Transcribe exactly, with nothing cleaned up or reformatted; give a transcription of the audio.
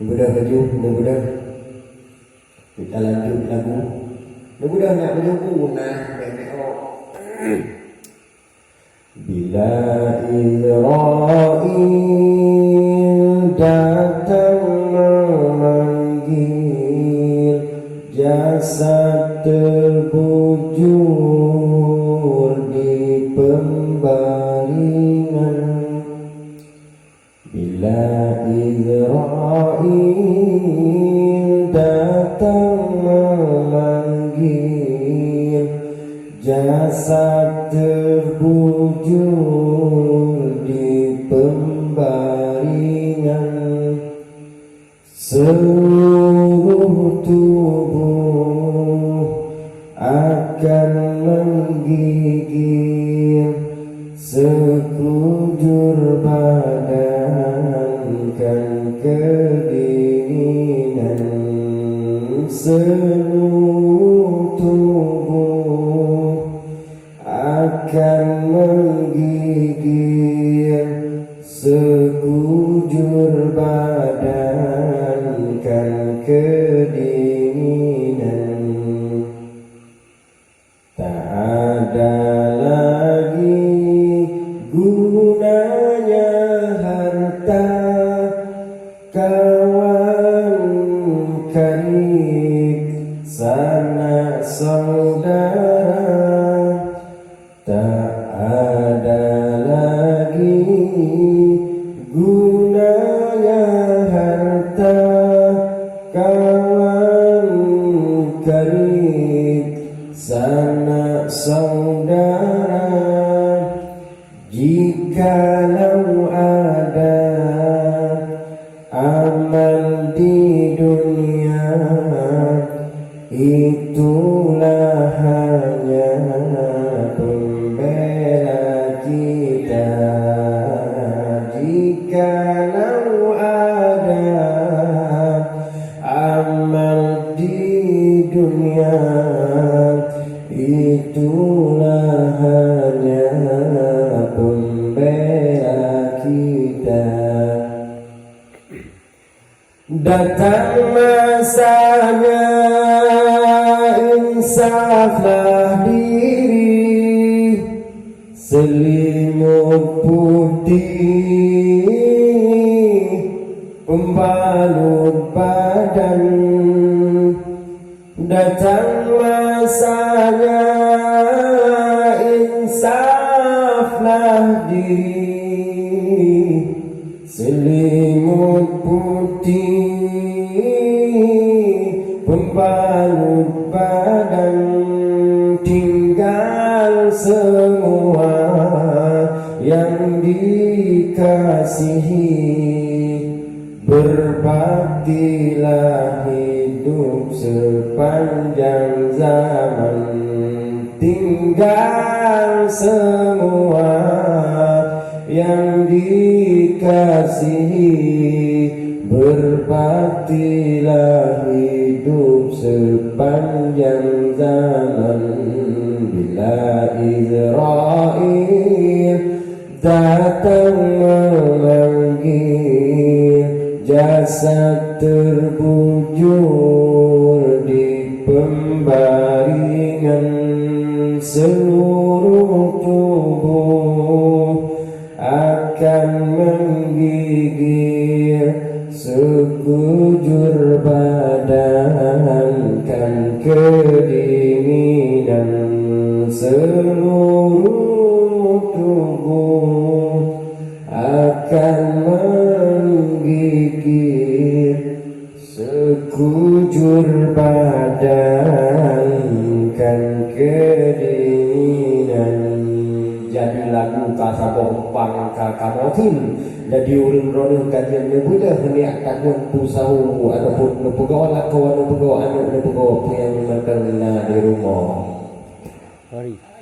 Mudah laju, mudah. Kita lanjut lagu. Mudah nak menyubu nah, nenek oh. Bila Israel datang memanggil, jasad terbujur di pembaringan. Bila Israel datang memanggil, jasad terbujur di pembaringan. Seluruh tubuh akan menggigil, sekujur badan kan kedinginan. Seluruh tubuh akan menggigil, sekujur badan kan kedinginan. Tak ada lagi gunanya harta, kawan karib, sanak saudara. Tak ada lagi gunanya harta, kawan karib, sanak saudara. Jikalau ada amal di dunia, itulah hanya pembela kita. Jikalau ada amal di dunia, itulah hanya pembela kita. Datang masanya, insaflah diri, selimut putih pembalut badan. Datang masanya, insaflah diri, selimut putih pembalut badan. Tinggal semua yang dikasihi. Berbaktilah hidup sepanjang zaman. Tinggal semua yang dikasihi. Berbaktilah hidup sepanjang zaman. Bila Israel datang memanggil, jasad terbujur di pembaringan. Seluruh tubuh akan menggigil, sekujur badan kan kedinginan. Seluruh tubuh akan menggigil, sekujur badan kan kedinginan. Jadi lagu ka saboh umpang ka kamoe thim. Jadi ureuëng droeneuh ka jeuet neubeudoh niat takheun peusahu ataupun neupeugoe lakoe, neupeugoe aneuëk, neupeugoe peue nyang mantong na di rumoh. Mari.